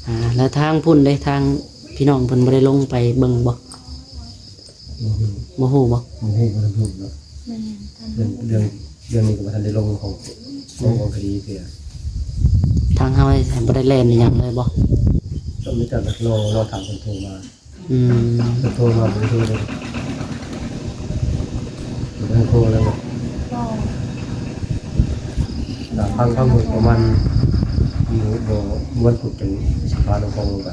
ອ່າ ແລ້ວທາງພຸ້ນເດ້ ທາງພີ່ນ້ອງເພິ່ນບໍ່ໄດ້ລົງໄປເບິ່ງບໍ່? ບໍ່ຮູ້ ບໍ່ຮູ້ບໍ່? ບໍ່ຮູ້ ບໍ່ໄດ້ຮູ້ເນາະ. ແມ່ນ ເລື່ອງ ເລື່ອງ ເລື່ອງນີ້ກໍບໍ່ທັນໄດ້ລົງຂອງ ຂອງ ຂອງຄະດີເທື່ອ. ທາງເຮົາບໍ່ໄດ້ແລ່ນອີ່ຫຍັງເລີຍບໍ່? ກໍມີແຕ່ລໍ ລໍຖ້າເພິ່ນໂທມາ. ອືມ ເພິ່ນໂທມາ ເພິ່ນໂທເລີຍ ເພິ່ນໂທແລ້ວ ກໍຟັງ ຟັງເບິ່ງປະມານ ມື້ ບໍ່ ວັນພຸດຈັ່ງຊິພານ້ອງຄອງລົງໄປ.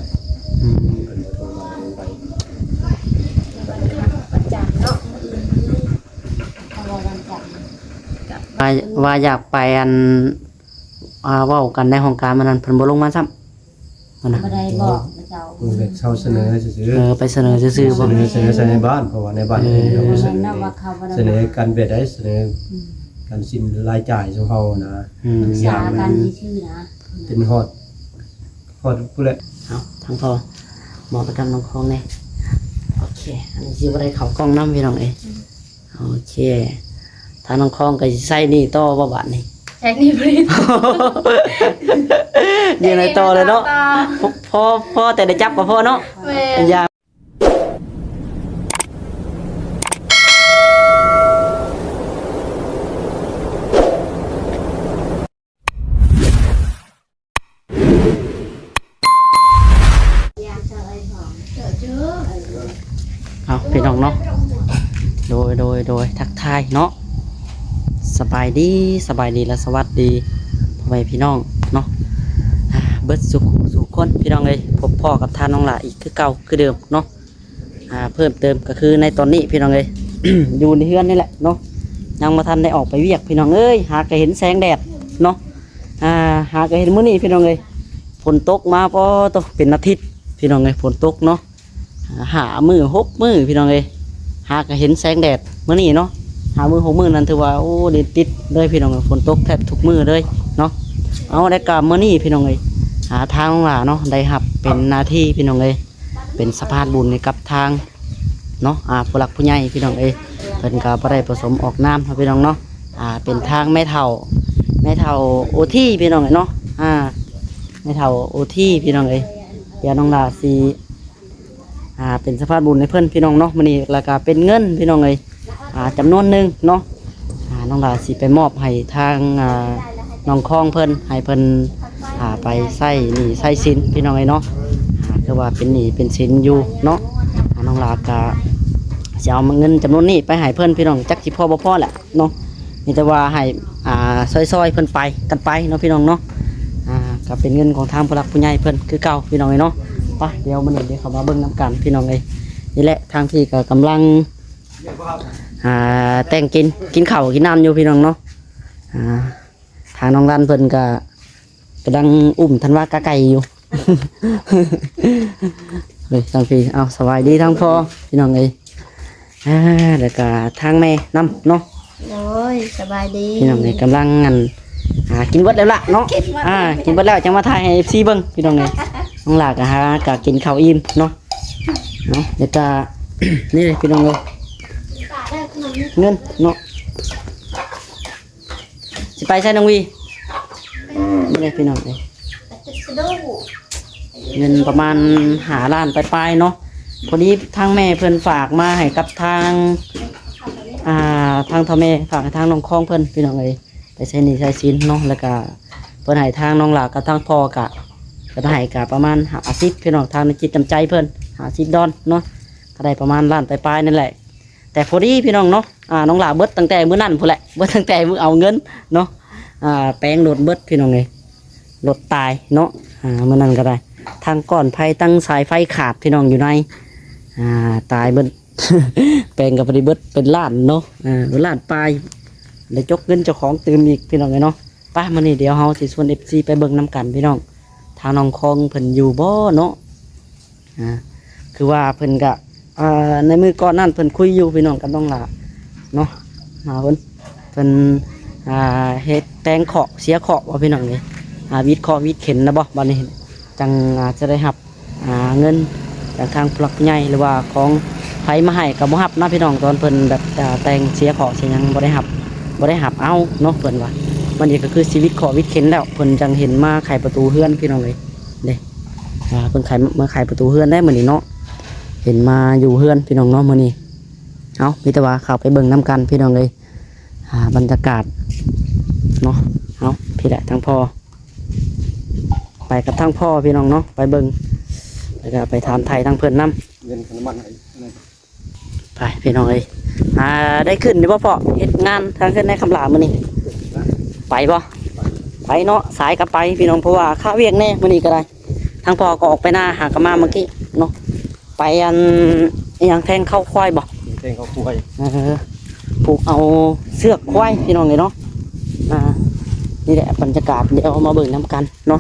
ອືມ ເພິ່ນບໍ່ໂທມາ ລົງໄປ ວັນຈັນເນາະ ມື້ອື່ນ ມື້ ເພາະວ່າວັນຈັນ ວ່າ ວ່າຢາກໄປ ອັນ ອ່າ ເວົ້າກັນໃນຫ້ອງການມື້ນັ້ນ ເພິ່ນບໍ່ລົງມາຊ້ຳ. ຫັ້ນນະ ບໍ່ໄດ້ບອກເຂົາເຈົ້າ ເອີ ເຂົາສະເໜີຊື່ໆ. ເອີ ໄປສະເໜີຊື່ໆ ເສນີ ບໍ່ ສະເໜີໃສ່ໃນບ້ານ ເພາະວ່າໃນບ້ານ ເອີ ເຂົາສະເໜີ ສະເໜີການແບບໃດ ສະເໜີ ອືມ ການສິ້ນລາຍຈ່າຍຂອງເຮົານະ. ອືມ ປຶກສາກັນຊື່ໆນະ ເປັນຮອດ ຮອດພຸ້ນແຫຼະ. ເອົາ ທາງພໍ່ ບອກໄປກັບນ້ອງຄອງແດ່. ໂອເຄ ອັນນີ້ຊິບໍ່ໄດ້ເຂົ້າກ້ອງນຳ ພີ່ນ້ອງເອີຍ. ອືມ ໂອເຄ ທາງນ້ອງຄອງກໍຊິໃຊ້ໜີ້ຕໍ່ບໍ່ບາດນີ້? ໃຊ້ໜີ້ບໍ່ໄດ້ຕໍ່ ຢູ່ໃນຕໍ່ເລີຍເນາະ. ພໍ ພໍ ພໍແຕ່ໄດ້ຈັບກໍພໍເນາະ. ແມ່ນ ຢ່າ ເອົາ ພີ່ນ້ອງເນາະ ໂດຍ ໂດຍ ໂດຍ ທັກທາຍເນາະ ສະບາຍດີ ສະບາຍດີ ແລະ ສະຫວັດດີພໍ່ແມ່ພີ່ນ້ອງເນາະ ອ່າ ເບິດສູ່ຄູ່ສູ່ຄົນ ພີ່ນ້ອງເອີຍ. ພົບພໍ້ກັບທ່ານນ້ອງຫຼ້າອີກຄືເກົ່າຄືເດີມເນາະ. ອ່າ ເພີ່ມເຕີມກໍຄືໃນຕອນນີ້ ພີ່ນ້ອງເອີຍ ຢູ່ໃນເຮືອນນີ້ແຫຼະເນາະ ຍັງບໍ່ທັນໄດ້ອອກໄປວຽກ ພີ່ນ້ອງເອີຍ. ຫາກະເຫັນແສງແດດເນາະ ອ່າ ຫາກະເຫັນມື້ນີ້ ພີ່ນ້ອງເອີຍ ຝົນຕົກມາ ປະໂຕ ເປັນອາທິດ ພີ່ນ້ອງເອີຍ ຝົນຕົກເນາະ ອ່າ ຫ້າມື້ຫົກມື້ ພີ່ນ້ອງເອີຍ ຫາກະເຫັນແສງແດດມື້ນີ້ເນາະ. ຫ້າມື້ຫົກມື້ນັ້ນຖືວ່າ ໂອ້ ເດັ່ນຕິດເລີຍ ພີ່ນ້ອງເອີຍ ຝົນຕົກແທບທຸກມື້ເລີຍເນາະ. ເອົາ ແລ້ວກະມື້ນີ້ ພີ່ນ້ອງເອີຍ ອ່າ ທາງຫຼ້າເນາະ ໄດ້ຮັບເປັນໜ້າທີ່ ພີ່ນ້ອງເອີຍ ເປັນສະພານບຸນໃຫ້ກັບທາງເນາະ ອ່າ ຜູ້ຫຼັກຜູ້ໃຫຍ່ ພີ່ນ້ອງເອີຍ ເພິ່ນກໍບໍ່ໄດ້ປະສົງອອກນາມເນາະ ພີ່ນ້ອງເນາະ. ອ່າ ເປັນທາງແມ່ເຖົ້າ ແມ່ເຖົ້າໂອທີ ພີ່ນ້ອງເອີຍເນາະ ອ່າ ແມ່ເຖົ້າໂອທີ ພີ່ນ້ອງເອີຍ. ດຽວນ້ອງຫຼ້າຊິ ອ່າ ເປັນສະພານບຸນໃຫ້ເພິ່ນ ພີ່ນ້ອງເນາະ ມື້ນີ້ ແລ້ວກໍເປັນເງິນ ພີ່ນ້ອງເອີຍ ອ່າ ຈຳນວນໜຶ່ງເນາະ ອ່າ ນ້ອງຫຼ້າຊິໄປມອບໃຫ້ທາງ ອ່າ ນ້ອງຄອງເພິ່ນ ໃຫ້ເພິ່ນ ອ່າ ໄປໃຊ້ໜີ້ໃຊ້ສິນ ພີ່ນ້ອງເອີຍເນາະ. ອ່າ ຄືວ່າເປັນໜີ້ເປັນສິນຢູ່ເນາະ ອ່າ ນ້ອງຫຼ້າກະຊິເອົາເງິນຈຳນວນນີ້ໄປໃຫ້ເພິ່ນ ພີ່ນ້ອງ ຈັກຊິພໍບໍ່ພໍແຫຼະເນາະ ມີແຕ່ວ່າໃຫ້ ອ່າ ຊ່ອຍໆເພິ່ນໄປກັນໄປເນາະ ພີ່ນ້ອງເນາະ. ອ່າ ກໍເປັນເງິນຂອງທາງຜູ້ຫຼັກຜູ້ໃຫຍ່ເພິ່ນຄືເກົ່າ ພີ່ນ້ອງເອີຍເນາະ. ໄປ ດຽວມື້ນີ້ດຽວເຂົ້າມາເບິ່ງນຳກັນ ພີ່ນ້ອງເອີຍ. ນີ້ແຫຼະ ທາງພີ່ກໍກຳລັງ ອ່າ ແຕ່ງກິນ ກິນເຂົ້າກິນນ້ຳຢູ່ ພີ່ນ້ອງເນາະ. ອ່າ ທາງນ້ອງລັນເພິ່ນກໍກຳລັງອຸ້ມທັນວ່າກະໄກ່ຢູ່ ເອີຍ ທາງພີ່ ເອົາ ສະບາຍດີທາງພໍ່ ພີ່ນ້ອງເອີຍ. ອ່າ ແລ້ວກໍທາງແມ່ນຳເນາະ. ໂດຍ ສະບາຍດີ ພີ່ນ້ອງເອີຍ. ກຳລັງ ອັນ ອ່າ ກິນເບິດແລ້ວລະເນາະ ກິນເບິດ ອ່າ ກິນເບິດແລ້ວ ຈັ່ງມາຖ່າຍໃຫ້ເອັຟຊີເບິ່ງ ພີ່ນ້ອງເອີຍ. ນ້ອງຫຼ້າກໍຫາກໍກິນເຂົ້າອີ່ມເນາະ. ເອົາ ແລ້ວກໍ ນີ້ເລີຍ ພີ່ນ້ອງເອີຍ ເງິນເນາະ. ຊິໄປໃສນ້ອງວີ? ນີ້ເດ້ພີ່ນ້ອງເອີຍ ເງິນປະມານຫ້າລ້ານປາຍໆເນາະ. ພໍດີທາງແມ່ເພິ່ນຝາກມາໃຫ້ກັບທາງ ອ່າ ທາງເຖົ້າແມ່ ຝາກໃຫ້ທາງນ້ອງຄອງເພິ່ນ ພີ່ນ້ອງເອີຍ ໄປໃຊ້ໜີ້ໃຊ້ສິນເນາະ. ແລ້ວກະເພິ່ນໃຫ້ທາງນ້ອງຫຼ້າກັບທາງພໍ່ກະ ເພິ່ນໃຫ້ກະປະມານຫ້າສິບ ພີ່ນ້ອງ ທາງໃນຈິດນຳໃຈເພິ່ນ ຫ້າສິບດອນເນາະ ກໍໄດ້ປະມານລ້ານປາຍໆນັ້ນແຫຼະ. ແຕ່ພໍດີພີ່ນ້ອງເນາະ ອ່າ ນ້ອງຫຼ້າເບິດຕັ້ງແຕ່ມື້ນັ້ນພຸ້ນແຫຼະ ເບິດຕັ້ງແຕ່ມື້ເອົາເງິນເນາະ ອ່າ ແປງລົດເບິດພີ່ນ້ອງເອີຍ ລົດຕາຍເນາະ. ອ່າ ມື້ນັ້ນກໍໄດ້ ທັງກ້ອນໄຟ ທັງສາຍໄຟຂາດ ພີ່ນ້ອງ ຢູ່ໃນ ອ່າ ຕາຍເບິດ ແປງກໍບໍ່ໄດ້ເບິດເປັນລ້ານເນາະ ອ່າ ເບິດລ້ານປາຍ ໄດ້ຈົກເງິນເຈົ້າຂອງຕື່ມອີກ ພີ່ນ້ອງເອີຍເນາະ. ໄປ ມື້ນີ້ດຽວເຮົາຊິຊວນເອັຟຊີໄປເບິ່ງນຳກັນ ພີ່ນ້ອງ ທາງນ້ອງຄອງເພິ່ນຢູ່ບໍ່ເນາະ. ອ່າ ຄືວ່າເພິ່ນກະ ອ່າ ໃນມື້ກ່ອນນັ້ນເພິ່ນຄຸຍຢູ່ພີ່ນ້ອງກັບນ້ອງຫຼ້າເນາະ ມາເພິ່ນ ເພິ່ນ ອ່າ ເຮັດແຕ່ງເຄາະເສຍເຄາະບໍ່ພີ່ນ້ອງເອີຍ ອ່າ ຫວິດເຄາະຫວິດເຂັນນະບໍ່ ບັດນີ້ຈັ່ງ ອ່າ ຈະໄດ້ຮັບ ອ່າ ເງິນຈາກທາງຜູ້ຫຼັກຜູ້ໃຫຍ່ ຫຼືວ່າຂອງໃຜມາໃຫ້ກໍບໍ່ຮັບນະພີ່ນ້ອງ. ຕອນເພິ່ນແບບ ອ່າ ແຕ່ງເສຍເຄາະເສຍຫຍັງບໍ່ໄດ້ຮັບ ບໍ່ໄດ້ຮັບເອົາເນາະ ເພິ່ນວ່າ. ບັດນີ້ກໍຄືຊິຫວິດເຄາະຫວິດເຂັນແລ້ວ ເພິ່ນຈັ່ງເຫັນມາໄຂປະຕູເຮືອນ ພີ່ນ້ອງເອີຍ. ເດ້ ອ່າ ເພິ່ນໄຂ ມາໄຂປະຕູເຮືອນໄດ້ມື້ນີ້ເນາະ ເຫັນມາຢູ່ເຮືອນພີ່ນ້ອງເນາະມື້ນີ້. ເອົາ ມີແຕ່ວ່າເຂົ້າໄປເບິ່ງນຳກັນພີ່ນ້ອງເອີຍ ອ່າ ບັນຍາກາດເນາະ. ເອົາ ພີ້ແຫຼະທາງພໍ່ ໄປກັບທາງພໍ່ພີ່ນ້ອງເນາະ ໄປເບິ່ງ ແລ້ວກໍໄປຖາມໄຖ່ທາງເພິ່ນນຳ. ເງິນຄ່ານ້ຳມັນໃຫ້ ໄປພີ່ນ້ອງເອີຍ ອ່າ ໄດ້ຂຶ້ນຢູ່ບໍ່ພໍ່ ເຮັດງານທາງເຮືອນນາຍຄຳຫຼ້າມື້ນີ້ ໄປບໍ່? ໄປເນາະ ສາຍກໍໄປພີ່ນ້ອງ ເພາະວ່າຄາວຽກແດ່ມື້ນີ້ກໍໄດ້. ທາງພໍ່ກໍອອກໄປນາ ຫາກໍມາເມື່ອກີ້ເນາະ ໄປອັນ ອີ່ຫຍັງ ແທງເຂົ້າຄວາຍບໍ່? ແທງເຂົ້າຄວາຍ ເອີ ຜູກເອົາເຊືອກຄວາຍພີ່ນ້ອງເອີຍເນາະ. ອ່າ ນີ້ແຫຼະບັນຍາກາດ ດຽວເຮົາມາເບິ່ງນຳກັນເນາະ.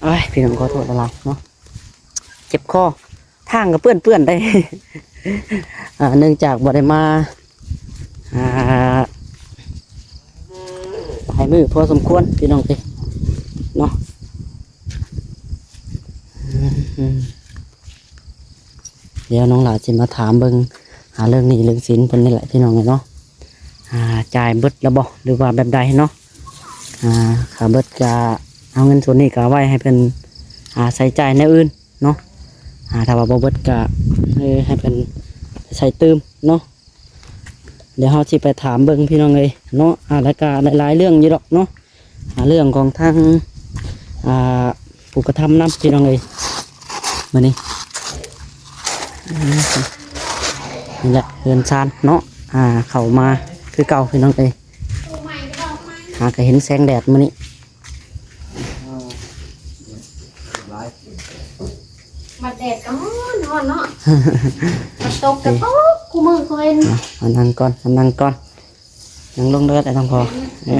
ໂອ້ຍ ພີ່ນ້ອງ ຂໍໂທດຫຼາຍໆເນາະ ເຈັບຄໍ ທາງກໍເປື້ອນໆໄດ໋ ອ່າ ເນື່ອງຈາກບໍ່ໄດ້ມາ ອ່າ ຫຼາຍມື້ພໍສົມຄວນພີ່ນ້ອງເອີຍເນາະ. ດຽວນ້ອງຫຼ້າຊິມາຖາມເບິ່ງ ອ່າ ເລື່ອງໜີ້ເລື່ອງສິນເພິ່ນນີ້ແຫຼະພີ່ນ້ອງເອີຍເນາະ. ອ່າ ຈ່າຍເບິດແລ້ວບໍ່ ຫຼືວ່າແບບໃດເນາະ? ອ່າ ຖ້າເບິດກະເອົາເງິນສ່ວນນີ້ກະໄວ້ໃຫ້ເພິ່ນ ອ່າ ໃຊ້ຈ່າຍແນວອື່ນເນາະ. ອ່າ ຖ້າວ່າບໍ່ເບິດກະ ເອີ ໃຫ້ເພິ່ນໃຊ້ຕື່ມເນາະ. ດຽວເຮົາຊິໄປຖາມເບິ່ງພີ່ນ້ອງເອີຍເນາະ. ອ່າ ແລ້ວກະຫຼາຍໆເລື່ອງຢູ່ດອກເນາະ. ອ່າ ເລື່ອງຂອງທາງ ອ່າ ຜູ້ກະທຳນຳພີ່ນ້ອງເອີຍ ມື້ນີ້. ນີ້ແຫຼະເຮືອນຊານເນາະ ອ່າ ເຂົ້າມາຄືເກົ່າພີ່ນ້ອງເອີຍ. ຫາກະເຫັນແສງແດດມື້ນີ້ ບັດແດດກໍຮ້ອນໆເນາະ ບັດຕົກກໍຕົກ ຄູ່ມື້ກໍເຫັນ. ມາ ມານັ່ງກ່ອນ ມານັ່ງກ່ອນ ນັ່ງລົງເດີ ອ້າຍທອງພໍ່. ເອີ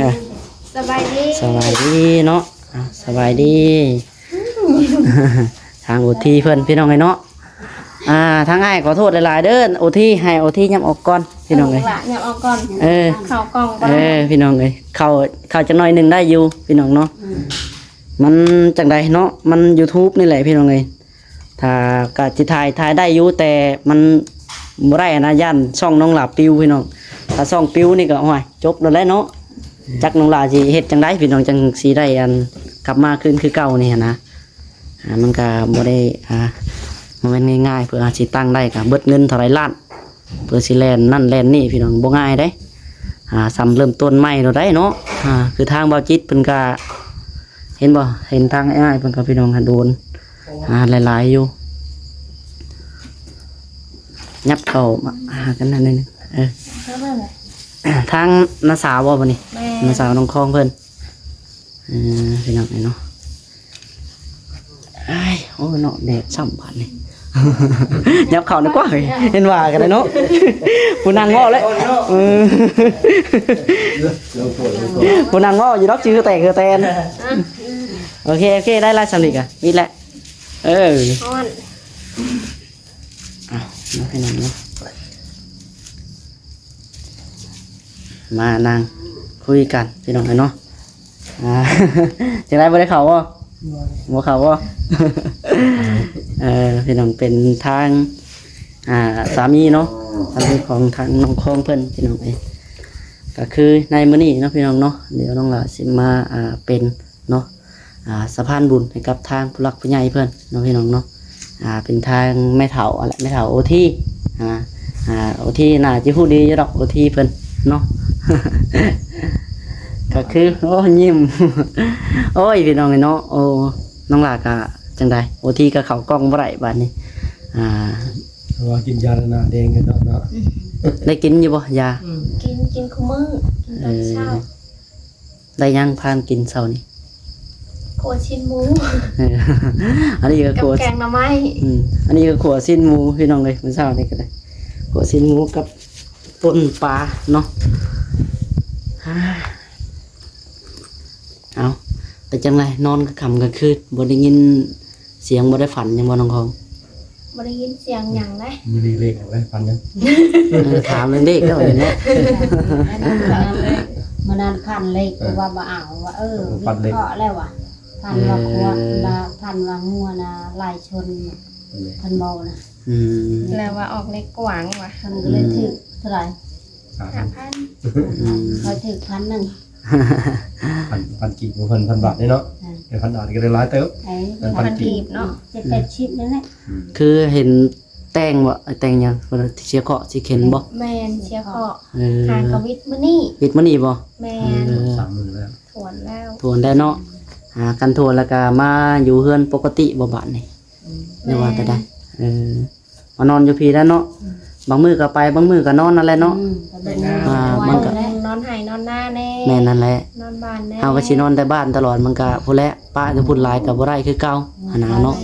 ສະບາຍດີ ສະບາຍດີເນາະ. ອ່າ ສະບາຍດີ ທາງໂອທີເພິ່ນພີ່ນ້ອງເອີຍເນາະ. ອ່າ ທາງອ້າຍຂໍໂທດຫຼາຍໆເດີ ໂອທີ ໃຫ້ໂອທີຫຍັບອອກກ່ອນພີ່ນ້ອງເອີຍ. ເອີ ຫຍັບອອກກ່ອນ ເອີ ເຂົ້າກ້ອງ ເອີ ພີ່ນ້ອງເອີຍ ເຂົ້າ ເຂົ້າຈັກໜ້ອຍໜຶ່ງໄດ້ຢູ່ພີ່ນ້ອງເນາະ. ມັນຈັ່ງໃດເນາະ ມັນຢູທູບນີ້ແຫຼະພີ່ນ້ອງເອີຍ. ຖ້າກະຊິຖ່າຍ ຖ່າຍໄດ້ຢູ່ ແຕ່ມັນບໍ່ໄດ້ຫັ້ນນະ ຢ້ານຊ່ອງນ້ອງຫຼ້າປິວພີ່ນ້ອງ. ຖ້າຊ່ອງປິວນີ້ກໍ ໂອ້ຍ ຈົບແລ້ວແຫຼະເນາະ. ຈັກນ້ອງຫຼ້າຊິເຮັດຈັ່ງໃດພີ່ນ້ອງ ຈັ່ງຊິໄດ້ອັນ ກັບມາຄືນຄືເກົ່ານີ້ຫັ້ນນະ. ອ່າ ມັນກະບໍ່ໄດ້ ອ່າ ບໍ່ແມ່ນງ່າຍໆ ເພື່ອຊິຕັ້ງໄດ້ກະເບິດເງິນເທົ່າໃດລ້ານ ເພື່ອຊິແລ່ນນັ້ນແລ່ນນີ້ພີ່ນ້ອງ ບໍ່ງ່າຍເດ້. ອ່າ ສ່ຳເລີ່ມຕົ້ນໃໝ່ໂລດໄດ໋ເນາະ. ອ່າ ຄືທາງບ່າວຈິດເພິ່ນກະ ເຫັນບໍ່ ເຫັນທາງອ້າຍເພິ່ນກໍພີ່ນ້ອງ ໂດນ ອ່າ ຫຼາຍໆຢູ່. ຫຍັບເຂົ້າມາຫາກັນໜ້ອຍໜຶ່ງ ເອີ ທາງນ້າສາວບໍ່ບັດນີ້? ແມ່ນ ນ້າສາວນ້ອງຄອງເພິ່ນ. ເອີ ພີ່ນ້ອງເອີຍເນາະ. ອ້າຍ ໂອ້ຍເນາະ ແດດຊ້ຳບາດນີ້ ຫຍັບເຂົ້າດີກວ່າ ເຫັນວ່າກັນເນາະ ຜູ້ນັ່ງເວົ້າແຫຼະ. ເອີ ຜູ້ນັ່ງເວົ້າຢູ່ດອກ ຈື່ແຕກຄືແຕນ. ໂອເຄ ໂອເຄ ໄດ້ລະ ສ່ຳນີ້ກະມີແຫຼະ. ເອີ ຮ້ອນ ເອົາ ມາພີ່ນ້ອງເນາະ ມານັ່ງຄຸຍກັນພີ່ນ້ອງເອີຍເນາະ. ອ່າ ຈັ່ງໃດ ບໍ່ໄດ້ເຂົ້າບໍ່? ບໍ່ ບໍ່ເຂົ້າບໍ່? ເອີ ພີ່ນ້ອງ ເປັນທາງ ອ່າ ສາມີເນາະ ສາມີຂອງທາງນ້ອງຄອງເພິ່ນ ພີ່ນ້ອງເອີຍ. ກໍຄືໃນມື້ນີ້ເນາະ ພີ່ນ້ອງເນາະ ດຽວນ້ອງຫຼ້າຊິມາ ອ່າ ເປັນເນາະ ອ່າ ສະພານບຸນໃຫ້ກັບທາງຜູ້ຫຼັກຜູ້ໃຫຍ່ເພິ່ນເນາະ ພີ່ນ້ອງເນາະ. ອ່າ ເປັນທາງແມ່ເຖົ້າຫັ້ນແຫຼະ ແມ່ເຖົ້າໂອທີ ອ່າ ອ່າ ໂອທີໜ້າຈະຮູ້ດີຢູ່ດອກ ໂອທີເພິ່ນເນາະ. ກໍຄື ໂອ້ ຍິ້ມ ໂອ້ຍ ພີ່ນ້ອງເອີຍເນາະ. ໂອ້ ນ້ອງຫຼ້າກໍຈັ່ງໃດ ໂອທີກໍເຂົ້າກ້ອງບໍ່ໄດ້ບາດນີ້. ອ່າ ເພາະວ່າກິນຢາແລ້ວໜ້າແດງຂຶ້ນເນາະ ເນາະ. ໄດ້ກິນຢູ່ບໍ່ຢາ? ອືມ ກິນ ກິນຄູ່ມື້ ກິນຕອນເຊົ້າ. ເອີ ໄດ້ຫຍັງພາກັນກິນເຊົ້ານີ້? ຂົ້ວຊີ້ນໝູ. ເອີ ອັນນີ້ກໍຂົ້ວ ກັບແກງໜໍ່ໄມ້. ອືມ ອັນນີ້ກໍຂົ້ວຊີ້ນໝູ ພີ່ນ້ອງເອີຍ. ມື້ເຊົ້ານີ້ກໍໄດ້ຂົ້ວຊີ້ນໝູກັບປົ່ນປາເນາະ. ເອົາ ເປັນຈັ່ງໃດ ນອນກາງຄ່ຳກາງຄືນ ບໍ່ໄດ້ຍິນສຽງ ບໍ່ໄດ້ຝັນຫຍັງບໍ່ ນ້ອງຄອງ? ບໍ່ໄດ້ຍິນສຽງຫຍັງເດ້. ມື້ນີ້ເລກອອກແລ້ວ ຝັນຫຍັງ? ເອີ ຖາມເລື່ອງເລກແລ້ວເນາະ. ມື້ນັ້ນຝັນເລກ ເອີ ວ່າບໍ່ເອົາ ວ່າ ເອີ ເອີ ຝັນເລກ ວິເຄາະແລ້ວວ່າ ຝັນວ່າ ເອີ ຂົວ ລະຝັນວ່າງົວນະໄລ່ຊົນ ເພິ່ນເວົ້ານະ. ອືມ ແລ້ວວ່າອອກເລກກວ້າງວ່າ ເພິ່ນກໍເລີຍຖືກເທົ່າໃດ? ຫ້າພັນ. ອືມ ຂ້ອຍຖືກພັນໜຶ່ງ. ພັນ ພັນກີບ ເພິ່ນພັນບາດເດ້ເນາະ. ອ່າ ເປັນພັນບາດກໍໄດ້ຫຼາຍເຕີບ. ເອີ ເປັນພັນ ພັນກີບ ກີບເນາະ ເຈັດແປດສິບນັ້ນແຫຼະ. ອືມ ຄືເຫັນແຕ່ງບໍ່ ແຕ່ງຫຍັງ ເພິ່ນເສຍເຄາະເສຍເຂັນບໍ່? ແມ່ນ ເສຍເຄາະ. ເອີ ຫາກໍວິດມື້ນີ້. ວິດມື້ນີ້ບໍ່? ແມ່ນ. ເອີ ສາມມື້ແລ້ວ ຖ້ວນແລ້ວ ຖ້ວນແລ້ວເນາະ. ຫາກັນຖ້ວນແລ້ວກໍມາຢູ່ເຮືອນປົກກະຕິບໍ່ບາດນີ້? ອືມ ຫຼືວ່າແຕ່ໃດ? ແມ່ນ. ເອີ ມານອນຢູ່ພີ້ແຫຼະເນາະ. ອືມ ບາງມື້ກໍໄປ ບາງມື້ກໍນອນນັ້ນແຫຼະເນາະ. ອືມ ກໍເບິ່ງ ອ່າ ມັນກໍ ນອນໄຮ່ນອນນາແດ່. ແມ່ນນັ້ນແຫຼະ ນອນບ້ານແດ່. ເຮົາກໍຊິນອນແຕ່ບ້ານຕະຫຼອດ ມັນກໍພຸ້ນແຫຼະ ປະຢູ່ພຸ້ນຫຼາຍກໍບໍ່ໄດ້ຄືເກົ່າ ອືມ ຫັ້ນນະເນາະ.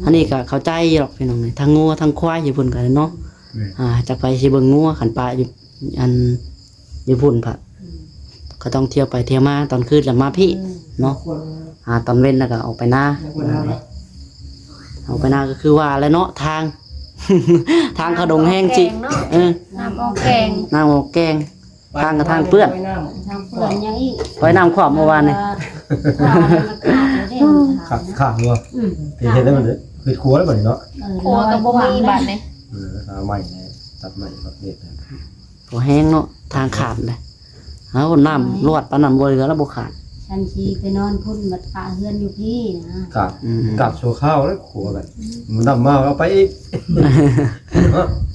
ອັນນີ້ກໍເຂົ້າໃຈຢູ່ດອກພີ່ນ້ອງ ທັງງົວທັງຄວາຍຢູ່ພຸ້ນກໍເນາະ. ແມ່ນ. ອ່າ ຈັກໃຜຊິເບິ່ງງົວ ຄັນປະຢູ່ ອັນ ຢູ່ພຸ້ນພະ ອືມ ກໍຕ້ອງທ່ຽວໄປທ່ຽວມາ ຕອນຄືນລະມາພີ້ ອືມ ເນາະ. ອາ ຕອນເວັນລະກໍອອກໄປນາ ອອກໄປນາກໍຄືວ່າແຫຼະເນາະ ທາງ ທາງເຂົ້າດົງແຮງຈິ. ເອີ ນ້ຳອອກແກງ ນ້ຳອອກແກງ ທາງກໍທາງເປື້ອນ ທາງເປື້ອນຫຍັງອີກ ໄວ້ນ້ຳຂວ້ຳເມື່ອວານນີ້. ຂາດ ຂາດບໍ່? ອືມ ເຮັດໄດ້ມັນເຮັດຄົວແລ້ວບັດນີ້ເນາະ. ເອີ ຄົວກໍບໍ່ມີບັດນີ້. ເອີ ຫາໃໝ່ແດ່ ຕັດໃໝ່ປະເພດ ພໍແຮງເນາະ ທາງຂາດເດ້. ເອົາ ນ້ຳລວດປານນັ້ນບໍ່ເຫຼືອແລ້ວ ບໍ່ຂາດ. ສັນຊິໄປນອນພຸ້ນ ບັດປະເຮືອນຢູ່ພີ້ນະ. ກາບ ອືມ ກາບຊົ່ວຄາວແລ້ວ ຂົວກັນ ອືມ ນ້ຳມາເອົາໄປອີກ.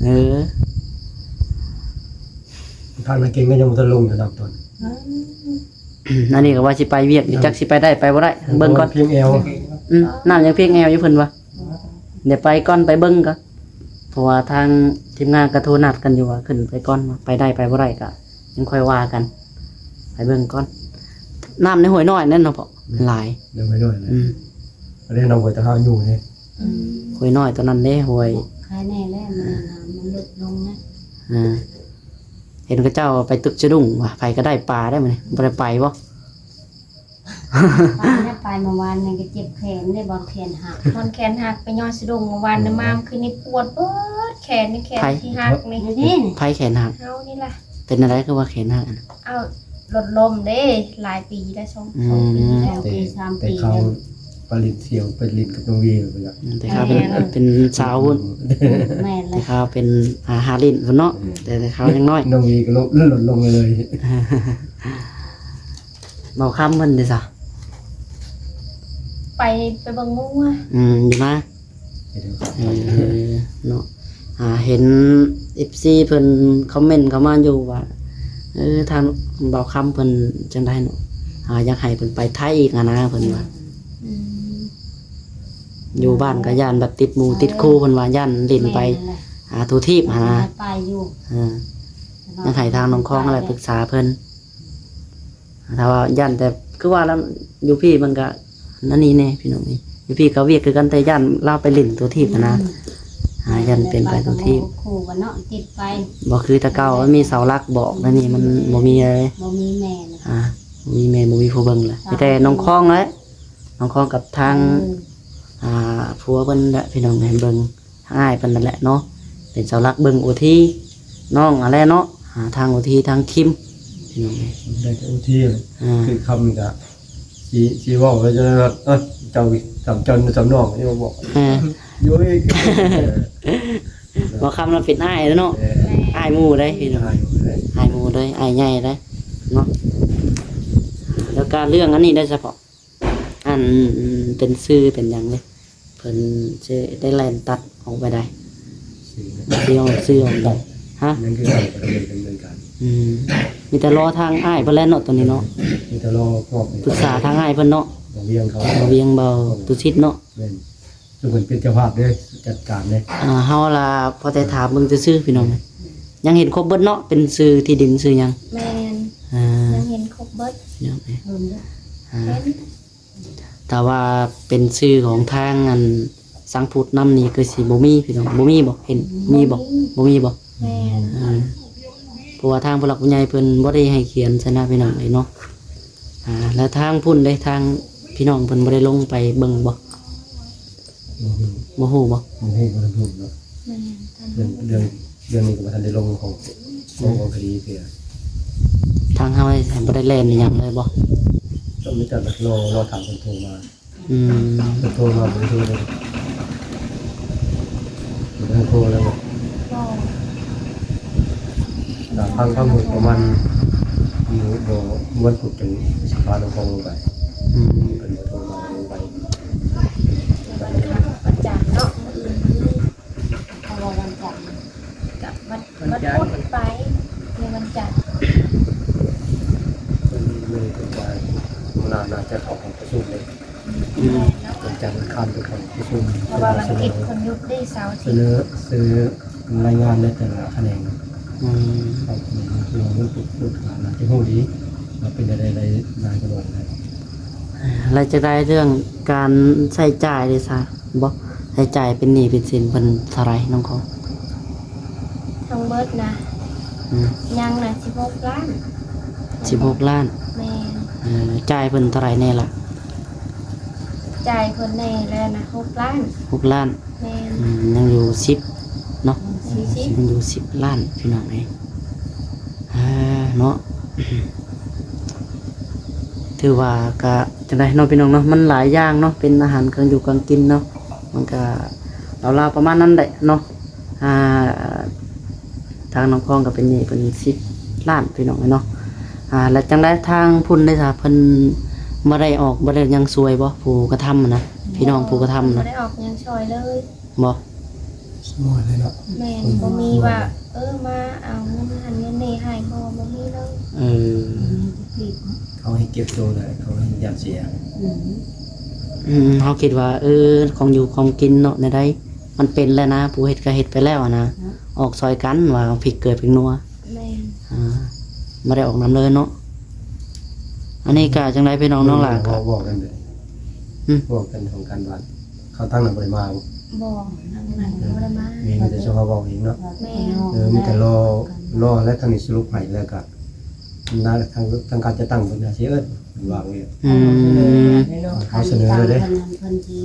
ເອີ ທາງນາເກັງກໍຍັງບໍ່ທັນລົງຢູ່ນ້ຳຕົ້ນ. ອືມ ອັນນີ້ກໍວ່າຊິໄປວຽກຢູ່ ຈັກຊິໄປໄດ້ໄປບໍ່ໄດ້ ເບິ່ງກ່ອນ ພຽງແອວ. ອືມ ນ້ຳຍັງພຽງແອວຢູ່ ເພິ່ນວ່າ. ດຽວໄປກ່ອນ ໄປເບິ່ງກ່ອນ ເພາະວ່າທາງທີມງານກໍໂທນັດກັນຢູ່ວ່າຂຶ້ນໄປກ່ອນ ໄປໄດ້ໄປບໍ່ໄດ້ກໍຍັງຄ່ອຍວ່າກັນ ໄປເບິ່ງກ່ອນ. ນ້ຳໃນຫ້ວຍນ້ອຍນັ້ນເນາະພໍ່ ຫຼາຍ ໃນຫ້ວຍນ້ອຍ. ອືມ ອັນນີ້ນ້ອງຫ້ວຍຕະຫາຢູ່ເດ້. ອືມ ຫ້ວຍນ້ອຍຕົວນັ້ນເດ້ ຫ້ວຍ ຄາຍແນ່ແລ້ວ ມັນ ມັນຫຼຸດລົງນະ. ອ່າ ເຫັນເຂົາເຈົ້າໄປຕຶກສະດຸ້ງວ່າ ໃຜກໍໄດ້ປາໄດ້ມື້ນີ້ ບໍ່ໄດ້ໄປບໍ່? ໄປນະ ໄປເມື່ອວານນີ້ກໍເຈັບແຂນເດ້ ບ່ອນແຂນຫັກ ບ່ອນແຂນຫັກ ໄປຍໍສະດຸ້ງເມື່ອວານນີ້. ອືມ ມາຄືນີ້ປວດເບິດແຂນນີ້ ແຂນ ໃຜ ທີ່ຫັກນີ້. ນີ້ເດ້ນີ້ ໃຜແຂນຫັກ? ເຮົານີ້ລະ. ເປັນຈັ່ງໃດຄືວ່າແຂນຫັກຫັ້ນ? ເອົາ ລົດລົ້ມເດ້ ຫຼາຍປີແລ້ວ ສອງ ອືມ ສອງປີແລ້ວ ສອງປີ ສາມປີ ແຕ່ເຂົາໄປຫຼິ້ນທ່ຽວ ໄປຫຼິ້ນກັບນ້ອງວີໄປລະ. ອືມ ແຕ່ເຂົາເປັນ ແມ່ນ ເປັນສາວພຸ້ນ. ອືມ ແມ່ນແຫຼະ ແຕ່ເຂົາເປັນ ອ່າ ຫາຫຼິ້ນພຸ້ນເນາະ. ອືມ ແຕ່ ແຕ່ເຂົາຍັງນ້ອຍ ນ້ອງວີກໍລົດ ລົດລົງເລີຍ. ເບົາຄຳເພິ່ນເດ້ຊະ? ໄປ ໄປເບິ່ງງົວ. ອືມ ຢູ່ນາ. ເອີ ເນາະ ອ່າ ເຫັນເອັຟຊີເພິ່ນຄອມເມັນເຂົ້າມາຢູ່ວ່າ ເອີ ທາງເບົາຄຳເພິ່ນຈັ່ງໃດເນາະ ອ່າ ຢາກໃຫ້ເພິ່ນໄປໄທອີກຫັ້ນນະ ເພິ່ນວ່າ. ອືມ ຢູ່ບ້ານກໍຢ້ານແບບຕິດໝູ່ຕິດຄູ່ ເພິ່ນວ່າ ຢ້ານຫຼິ້ນໄປ ແມ່ນແຫຼະ ອ່າ ທົ່ວທີບຫັ້ນນະ. ໄປຢູ່ ເອີ ຢາກໃຫ້ທາງນ້ອງຄອງຫັ້ນແຫຼະປຶກສາເພິ່ນ. ຖ້າວ່າຢ້ານແຕ່ຄືວ່າແລ້ວ ຢູ່ພີ້ມັນກະອັນນີ້ແດ່ພີ່ນ້ອງເອີຍ ຢູ່ພີ້ກໍວຽກຄືກັນ ແຕ່ຢ້ານລາວໄປຫຼິ້ນຕົວທີບຫັ້ນນະ. ອືມ ອ່າ ຢ້ານເປັນໄປຕົວທີບ ບໍ່ຄືແຕ່ເກົ່າ ມັນມີເສົາຫຼັກບອກ ແລ້ວນີ້ມັນ ອືມ ບໍ່ມີເລີຍ ບໍ່ມີແມ່ນະ. ອ່າ ບໍ່ມີແມ່ ບໍ່ມີຜູ້ເບິ່ງລະ ມີແຕ່ນ້ອງຄອງແຫຼະ ນ້ອງຄອງກັບທາງ ເອີ ອ່າ ຜົວເພິ່ນແຫຼະ ພີ່ນ້ອງໃຫ້ເບິ່ງ. ອ້າຍເພິ່ນນັ້ນແຫຼະເນາະ ເປັນເສົາຫຼັກເບິ່ງໂອທີນ້ອງຫັ້ນແຫຼະເນາະ. ຫາທາງໂອທີທາງຄິມ ພີ່ນ້ອງເອີຍ ໄດ້ແຕ່ໂອທີ. ອ່າ ຄືຄຳນີ້ກະຊິ ຊິເວົ້າໄປຈະ ເອີ ເຈົ້າ ຈຳເຈົ້າຈຳນ້ອງນີ້ມາບອກ ອ່າ ຢູ່ອີກ. ບໍ່ຄຳລະເປັນອ້າຍແລ້ວເນາະ. ເອີ ອ້າຍໝູ່ເດ້ພີ່ນ້ອງ ອ້າຍໝູ່ເດ້ ອ້າຍໝູ່ເດ້ ອ້າຍໃຫຍ່ເດ້ເນາະ. ແລ້ວກະເລື່ອງອັນນີ້ໄດ້ສະເພາະ ອັນເປັນຊື່ເປັນຫຍັງເດ້ ເພິ່ນຊິໄດ້ແລ່ນຕັດອອກໄປໄດ້ ຊື່ ຊິອອກຊື່ອອກໄດ້. ຮະ ຍັງຄືເກົ່າ ກໍດຳເນີນການດຳເນີນການ. ອືມ ມີແຕ່ລໍທາງອ້າຍເພິ່ນແຫຼະເນາະ ຕອນນີ້ເນາະ. ມີແຕ່ລໍພວກນີ້ ປຶກສາທາງອ້າຍເພິ່ນເນາະ ບ່າວວຽງເຂົາ ບ່າວວຽງ ບ່າວຕຸສິດເນາະ. ແມ່ນ ຊຸມເພິ່ນເປັນເຈົ້າພາບເດ້ ຈັດການເດ້. ອ່າ ເຮົາລະພໍແຕ່ຖາມເບິ່ງຊື່ໆ ພີ່ນ້ອງ ຍັງເຫັນຄົບເບິດເນາະ ເປັນຊື່ທີ່ດິນຊື່ຫຍັງ. ແມ່ນ ອ່າ ຍັງເຫັນຄົບເບິດ ຍັງ ອ່າ ເຫັນ ຖ້າວ່າເປັນຊື່ຂອງທາງອັນສັງພຸດນຳນີ້ຄືຊິບໍ່ມີພີ່ນ້ອງ ບໍ່ມີບໍ່ ເຫັນມີບໍ່? ບໍ່ມີ ບໍ່ມີບໍ່? ແມ່ນ ອ່າ ເພາະວ່າທາງຜູ້ຫຼັກຜູ້ໃຫຍ່ເພິ່ນບໍ່ໄດ້ໃຫ້ຂຽນຊັ້ນນະ ພີ່ນ້ອງເອີຍເນາະ. ອ່າ ແລ້ວທາງພຸ້ນເດ້ ທາງພີ່ນ້ອງເພິ່ນບໍ່ໄດ້ລົງໄປເບິ່ງບໍ່? ບໍ່ຮູ້ ບໍ່ຮູ້ບໍ່? ບໍ່ຮູ້ ບໍ່ທັນຮູ້ເນາະ. ແມ່ນ ເລື່ອງ ເລື່ອງ ເລື່ອງນີ້ກໍບໍ່ທັນໄດ້ລົງຂອງ ຂອງຄະດີເທື່ອ. ທາງເຮົາບໍ່ໄດ້ແລ່ນອີ່ຫຍັງເລີຍບໍ່? ຕ້ອງມີແຕ່ລໍ ລໍຖ້າເພິ່ນໂທມາ. ອືມ ເພິ່ນໂທມາ ເພິ່ນໂທມາ ເພິ່ນໂທແລ້ວ. ຖ້າຟັງຄຳເພິ່ນປະມານ ມື້ ມື້ວັນພຸດຈັ່ງຊິພານ້ອງຄອງລົງໄປ. ອືມ ເພິ່ນບໍ່ໂທມາ. ວັນຈັນອັງຄານເປັນວັນປະຊຸມ ເພາະວ່າວັນອາທິດເພິ່ນຢຸດເດ້ ເສົາອາທິດ ສະເໜີ ສະເໜີລາຍງານໃນແຕ່ລະຂະແໜງ. ອືມ ເພາະວ່າມັນເປັນວັນພຸດ ພຸດ ໜ້າຈະຮູ້ດີວ່າເປັນຈັ່ງໃດ ລາຍງານກັນວ່າຈັ່ງໃດ. ແລ້ວຈະໄດ້ເລື່ອງການໃຊ້ຈ່າຍເດ້ຊະ ບໍ່ ໃຊ້ຈ່າຍເປັນໜີ້ເປັນສິນເພິ່ນເທົ່າໃດນ້ອງຂອງ? ທັງເບິດນະ ອືມ ຍັງນະ ສິບຫົກລ້ານ. ສິບຫົກລ້ານ? ແມ່ນ. ເອີ ຈ່າຍເພິ່ນເທົ່າໃດແດ່ລະ? ຈ່າຍເພິ່ນແດ່ແລ້ວນະ ຫົກລ້ານ. ຫົກລ້ານ? ແມ່ນ. ອືມ ຍັງຢູ່ສິບເນາະ. ສີ່ສິບ ຍັງຢູ່ສິບລ້ານ ພີ່ນ້ອງເອີຍ. ອ່າ ເນາະ ຖືວ່າກະຈັ່ງໃດເນາະ ພີ່ນ້ອງເນາະ ມັນຫຼາຍຢ່າງເນາະ ເປັນອາຫານ ເຄື່ອງຢູ່ເຄື່ອງກິນເນາະ ມັນກະລາວໆປະມານນັ້ນແຫຼະເນາະ. ອ່າ ທາງນ້ອງຄອງກໍເປັນໜີ້ເພິ່ນສິບລ້ານ ພີ່ນ້ອງເອີຍເນາະ. ອ່າ ແລ້ວຈັ່ງໃດທາງພຸ້ນເດ້ຊະ ເພິ່ນບໍ່ໄດ້ອອກ ບໍ່ໄດ້ຫຍັງຊ່ວຍບໍ່ ຜູ້ກະທຳຫັ້ນນະ ພີ່ນ້ອງຜູ້ກະທຳນະ? ບໍ່ໄດ້ອອກຫຍັງຊ່ອຍເລີຍ. ບໍ່? ສະໝອຍເລີຍເນາະ. ແມ່ນ ບໍ່ມີວ່າ ເອີ ມາເອົາເງິນຫັ້ນເງິນນີ້ໃຫ້ ບໍ່ ບໍ່ມີເລີຍ. ເອີ ເຂົາໃຫ້ເກັບໂຕໄດ້ ເຂົາໃຫ້ຢ້ານເສຍ. ອືມ ອືມ ເຮົາຄິດວ່າ ເອີ ຂອງຢູ່ຂອງກິນເນາະ ແນວໃດ ມັນເປັນແລ້ວນະ ຜູ້ເຮັດກໍເຮັດໄປແລ້ວຫັ້ນນະ ເນາະ ອອກຊ່ອຍກັນວ່າເອົາພິກເກືອພິກນົວ. ແມ່ນ. ອ່າ ບໍ່ໄດ້ອອກນຳເລີຍເນາະ. ອັນນີ້ກໍຈັ່ງໃດພີ່ນ້ອງ ນ້ອງຫຼ້າກໍ ເວົ້າກັນເດ້. ອືມ ເວົ້າກັນຂອງການບ້ານ ເຂົາທາງນັ້ນບໍ່ໄດ້ມາບໍ່? ບໍ່ ທາງນັ້ນບໍ່ໄດ້ມາ. ມີແຕ່ເຈົ້າເວົ້າເອງເນາະ. ແມ່ນ. ເອີ ມີແຕ່ລໍ ລໍແລ້ວທາງນີ້ສະຫຼຸບໃຫ້ແລ້ວກໍ ທາງ ທາງການຈັດຕັ້ງເພິ່ນຊິເອີ້ນ ເພິ່ນວ່າຈັ່ງຊີ້. ອືມ ເຮົາສະເໜີເລີຍເດ້. ເພິ່ນຊິ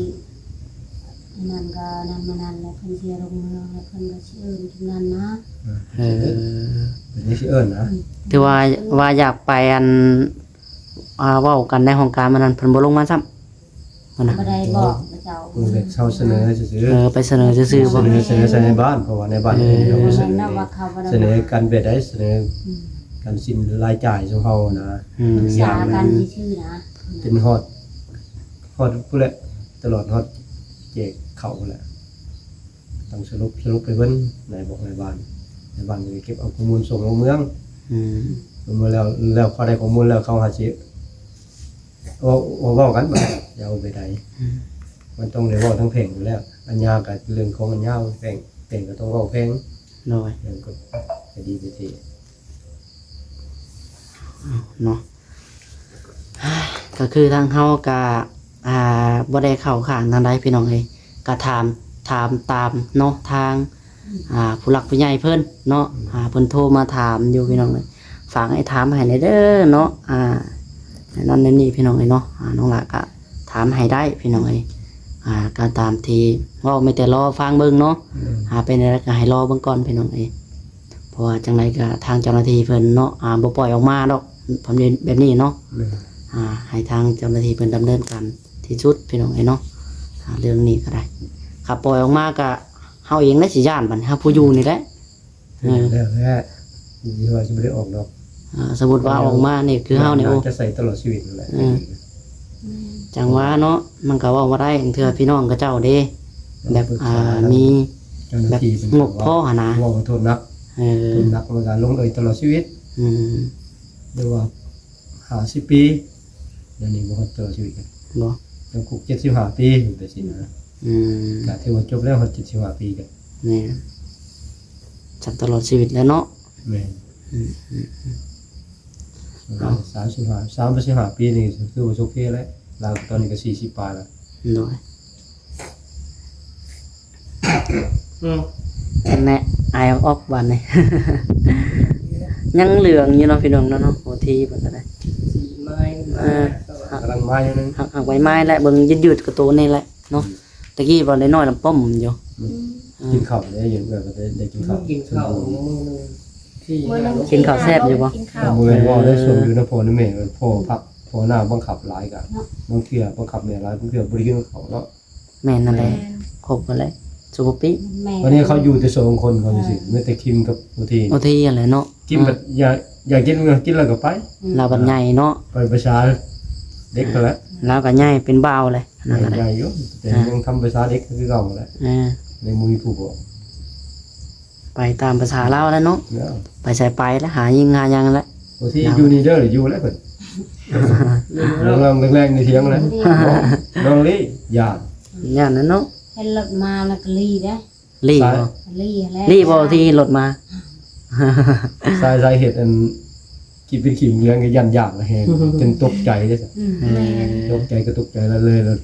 ອັນນັ້ນກໍນັ້ນມານັ້ນແລ້ວ ເພິ່ນຊິລົງເມືອງແລ້ວ ເພິ່ນກໍຊິເອີ້ນຈຸມນັ້ນນະ. ເອີ ເພິ່ນຊິເອີ້ນນະ. ອືມ ຖືວ່າ ວ່າຢາກໄປ ອັນ ອ່າ ເວົ້າກັນໃນຫ້ອງການມື້ນັ້ນ ເພິ່ນບໍ່ລົງມາຊ້ຳ. ບໍ່ໄດ້ບອກເຂົາເຈົ້າ. ເອີ ເຮົາສະເໜີຊື່ໆ. ເອີ ໄປສະເໜີຊື່ໆ. ບໍ່ ສະເໜີ ສະເໜີໃສ່ນາຍບ້ານ ເພາະວ່ານາຍບ້ານເອີ ເຂົາບໍ່ສະເໜີ. ສະເໜີການແບບໃດ ສະເໜີ ອືມ ການສິ້ນລາຍຈ່າຍຂອງເຮົານະ. ອືມ ປຶກສາກັນຊື່ໆນະ. ຈົນຮອດ ຮອດພຸ້ນແຫຼະ ຕະຫຼອດຮອດແຈກເຂົ້າພຸ້ນແຫຼະ ຕ້ອງສະຫຼຸບ ສະຫຼຸບໃຫ້ເພິ່ນ ນາຍບອກນາຍບ້ານ ນາຍບ້ານກໍເກັບເອົາຂໍ້ມູນສົ່ງລົງເມືອງ. ອືມ ເມື່ອແລ້ວ ແລ້ວເຂົາໄດ້ຂໍ້ມູນແລ້ວ ເຂົາຫາຊິເວົ້າ ເວົ້າກັນວ່າຈະເອົາແບບໃດ. ອືມ ມັນຕ້ອງໄດ້ເວົ້າທາງແພ່ງຢູ່ແລ້ວ ອາຍາກໍເລື່ອງຂອງອາຍາ ແພ່ງ ແພ່ງກໍຕ້ອງເວົ້າແພ່ງ. ໂດຍ ເລື່ອງກົດຄະດີໄປເທ ເນາະ. ກໍຄືທາງເຮົາກະ ອ່າ ບໍ່ໄດ້ເຂົ້າຂ້າງທາງໃດພີ່ນ້ອງເອີຍ ກະຖາມ ຖາມຕາມເນາະ ທາງ ອ່າ ຜູ້ຫຼັກຜູ້ໃຫຍ່ເພິ່ນເນາະ. ອ່າ ເພິ່ນໂທມາຖາມຢູ່ພີ່ນ້ອງເອີຍ ຝາກໃຫ້ຖາມໃຫ້ແດ່ເດີເນາະ. ອ່າ ແນວນັ້ນແນວນີ້ພີ່ນ້ອງເອີຍເນາະ. ອ່າ ນ້ອງຫຼ້າກະຖາມໃຫ້ໄດ້ພີ່ນ້ອງເອີຍ ອ່າ ກໍຕາມທີ່ເວົ້າ ມີແຕ່ລໍຟັງເບິ່ງເນາະ. ອືມ ອ່າ ເປັນແນວໃດກໍໃຫ້ລໍເບິ່ງກ່ອນພີ່ນ້ອງເອີຍ. ເພາະວ່າຈັ່ງໃດກໍທາງເຈົ້າໜ້າທີ່ເພິ່ນເນາະ ອ່າ ບໍ່ປ່ອຍອອກມາດອກ ແບບນີ້ເນາະ. ແມ່ນ. ອ່າ ໃຫ້ທາງເຈົ້າໜ້າທີ່ເພິ່ນດຳເນີນການທີ່ສຸດພີ່ນ້ອງເອີຍເນາະ. ອ່າ ເລື່ອງນີ້ກໍໄດ້ ຖ້າປ່ອຍອອກມາກໍເຮົາເອງແຫຼະຊິຢ້ານ ບັດນີ້ເຮົາຜູ້ຢູ່ນີ້ແຫຼະ. ເອີ ແລ້ວແຫຼະ ທີ່ວ່າຊິບໍ່ໄດ້ອອກດອກ. ອ່າ ສົມມຸດວ່າອອກມານີ້ຄືເຮົານີ້ ໂອ້ ຈະໃສ່ຕະຫຼອດຊີວິດນັ້ນແຫຼະ. ເອີ ຈັ່ງວ່າເນາະ ມັນກໍເວົ້າບໍ່ໄດ້ ເທື່ອພີ່ນ້ອງເຂົາເຈົ້າເດ້ ແບບ ອ່າ ມີແບບງົບພໍຫັ້ນນະ ເວົ້າໂທດໜັກ. ເອີ ໂທດໜັກ ມັນກໍລົງເອີຍຕະຫຼອດຊີວິດ. ອືມ ຫຼືວ່າຫ້າສິບປີ ດຽວນີ້ບໍ່ຮອດຕະຫຼອດຊີວິດ ບໍ່ ຈຳຄຸກເຈັດສິບຫ້າປີ ເປັນຈັ່ງຊີ້ນະ. ອືມ ກໍຖືວ່າຈົບແລ້ວ ຮອດເຈັດສິບຫ້າປີກໍ ແມ່ນ ຈຳຕະຫຼອດຊີວິດແລ້ວເນາະ. ແມ່ນ. ອືມ ອືມ ອືມ ສາມສິບຫ້າ ສາມສິບຫ້າປີນີ້ຖືວ່າໂອເຄແລ້ວ ລາວຕອນນີ້ກໍສີ່ສິບປາຍແລ້ວ. ໂດຍ ອືມ ແນ່ ອາຍອອກບາດນີ້ ຍັງເຫຼືອງຢູ່ເນາະ ພີ່ນ້ອງເນາະ ໂອທີເພິ່ນກໍໄດ້ ສີໄມ້ ເອີ ກຳລັງມາຢູ່ ຫາກ ຫາກໃບໄມ້ແຫຼະ ເບິ່ງຍືດໆ ກະໂຕນີ້ແຫຼະເນາະ. ອືມ ຕະກີ້ບໍ່ໄດ້ນອນນຳປ້ອມຢູ່. ອືມ ກິນເຂົ້າໄດ້ຢູ່ ເອື້ອຍກໍໄດ້ ໄດ້ກິນເຂົ້າ ກິນເຂົ້າມື້ໜຶ່ງ ມື້ໜຶ່ງ ກິນເຂົ້າແຊບຢູ່ບໍ່? ກິນເຂົ້າ ບໍ່ແມ່ນເວົ້າໄດ້ ເອີ ສົມຢູ່ນຳພໍ່ນຳແມ່ ພໍ່ພັກພໍ່ໜ້າບັງຄັບຫຼາຍກະ ເນາະ ບາງເທື່ອບັງຄັບແມ່ຫຼາຍ ບາງເທື່ອບໍ່ໄດ້ກິນເຂົ້າເນາະ. ແມ່ນນັ້ນແຫຼະ ແມ່ນ ຄົບກັນແຫຼະ ສຸປົກປີ. ແມ່ນ ວັນນີ້ເຂົາຢູ່ແຕ່ສອງຄົນ ເຂົາ ເອີ ຊື່ໆ ມີແຕ່ຄິມກັບໂອທີ ໂອທີຫັ້ນແຫຼະເນາະ. ກິນແບບ ອ່າ ຢາກ ຢາກກິນກໍກິນ ແລ້ວກໍໄປ. ອືມ ລາວບັດໃຫຍ່ເນາະ ໄປພາສາເດັກຫັ້ນແຫຼະ ລາວກໍໃຫຍ່ເປັນບ່າວແຫຼະ. ນັ້ນກໍໄດ້ ໃຫຍ່ຢູ່ ແຕ່ ອ່າ ຍັງທຳພາສາເດັກຄືເກົ່າແຫຼະ. ອ່າ ໃນໝູ່ຜູ້ບໍ່ ໄປຕາມພາສາລາວແຫຼະເນາະ. ເນາະ ໄປໃສໄປແຫຼະ ຫາຍິງຫາຫຍັງແຫຼະ. ໂອທີ ລາວ ຢູ່ນີ້ເດີ ຢູ່ແຫຼະເພິ່ນ ນອນແລງໆຢູ່ທຽງແຫຼະ ນອນລີ້ ຢ້ານ ຢ້ານນັ້ນເນາະ ເຫັນລົດມາແລ້ວກໍລີ້ເດ້ ລີ້ບໍ່? ລີ້ແຫຼະ ລີ້ບໍ່ທີ່ລົດມາ? ສາຍ ສາຍເຫດອັນ ຄິດເປັນຂີ້ເໝືອນກໍຢ້ານຢາກແຮງ ຈົນຕົກໃຈເດ້ ອືມ ແມ່ນ ຕົກໃຈກໍຕົກໃຈແລ້ວເລີຍ ແລ້ວ